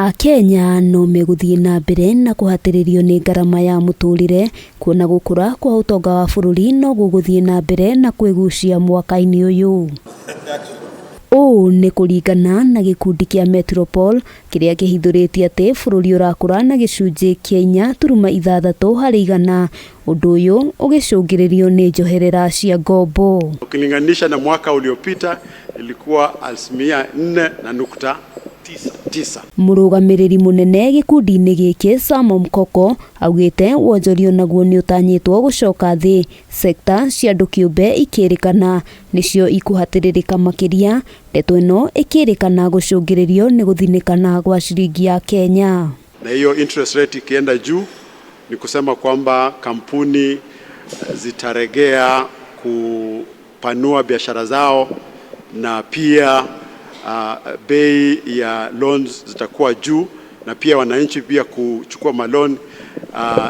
Akenya no megũthiĩ na mbere na kũhatĩrĩrio nĩ ngarama ya mũtũrĩre kuona gũkũra kwa ũtonga wa bũrũri no gũgũthiĩ na mbere na kwĩgucia mwaka-inĩ ũyũ. Ũũ nĩ kũringana na gĩkundi kĩa Metropol kĩrĩa kĩhithũrĩtie atĩ bũrũri ũrakũra na gĩcunjĩ kĩa 4.6%, ũndũ ũyũ ũgĩcũngĩrĩrio nĩ njoherera cia ngombo. Ukilinganisha na mwaka uliopita ilikuwa asilimia 4.9. Mũrũgamĩrĩri mũnene gĩkundi-inĩ gĩkĩ Sam Omukoko augĩte wonjoria naguo nĩ ũtanyĩtwo gũcoka thĩ, sekta cia andũ kĩũmbe ikĩrĩkana nĩcio ikũhatĩrĩrĩka makĩria, ndeto ĩno ĩkĩrĩkana gũcũngĩrĩrio nĩ gũthinĩkana gwa ciringi ya Kenya. Na hiyo interest rate ikienda juu ni kusema kwamba kampuni zitaregea kupanua biashara zao na pia bei ya loans zitakuwa juu na pia wananchi pia kuchukua maloan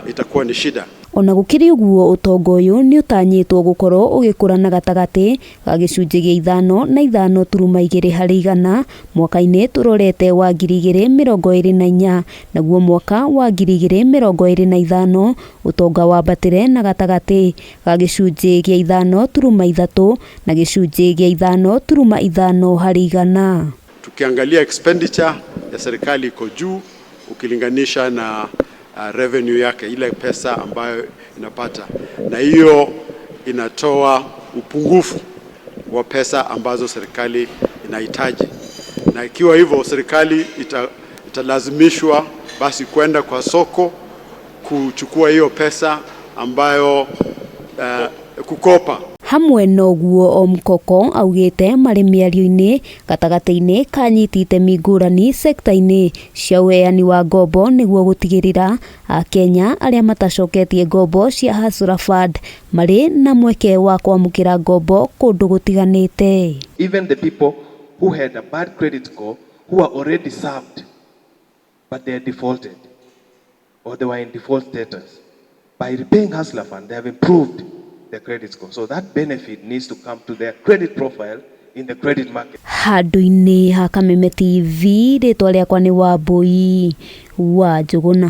itakuwa ni shida. Ona gũkĩrĩ ũguo, ũtonga ũyũ nĩ ũtanyĩtwo gũkorwo ũgĩkũra na gatagatĩ ga gĩcunjĩ gĩa 5 na 5.2% mwaka-inĩ tũrorete wa 2024, naguo mwaka wa 2025 ũtonga wambatĩre na gatagatĩ ga gĩcunjĩ gĩa 5.3 na gĩcunjĩ gĩa 5.5%. Tukiangalia expenditure ya serikali iko juu ukilinganisha na revenue yake, ile pesa ambayo inapata, na hiyo inatoa upungufu wa pesa ambazo serikali inahitaji, na ikiwa hivyo serikali italazimishwa basi kwenda kwa soko kuchukua hiyo pesa ambayo kukopa. Hamwe noguo, Omukoko augĩte marĩ mĩario-inĩ gatagatĩ-inĩ ka anyiti itemi ngũrani sekta-inĩ cia ũheani wa ngombo nĩguo gũtigĩrĩra Akenya arĩa matacoketie ngombo cia Hustler Fund marĩ na mweke wa kwamũkĩra ngombo kũndũ gũtiganĩte. Even the people who had a bad credit score, who are already served, but they are defaulted or they were in default status. By repaying Hustler Fund, they have improved their credit score. So that benefit needs to come to their credit profile in the credit market. Handũ-inĩ ha Kameme TV, rĩtwa rĩakwa nĩ Wambui wa Njũgũna.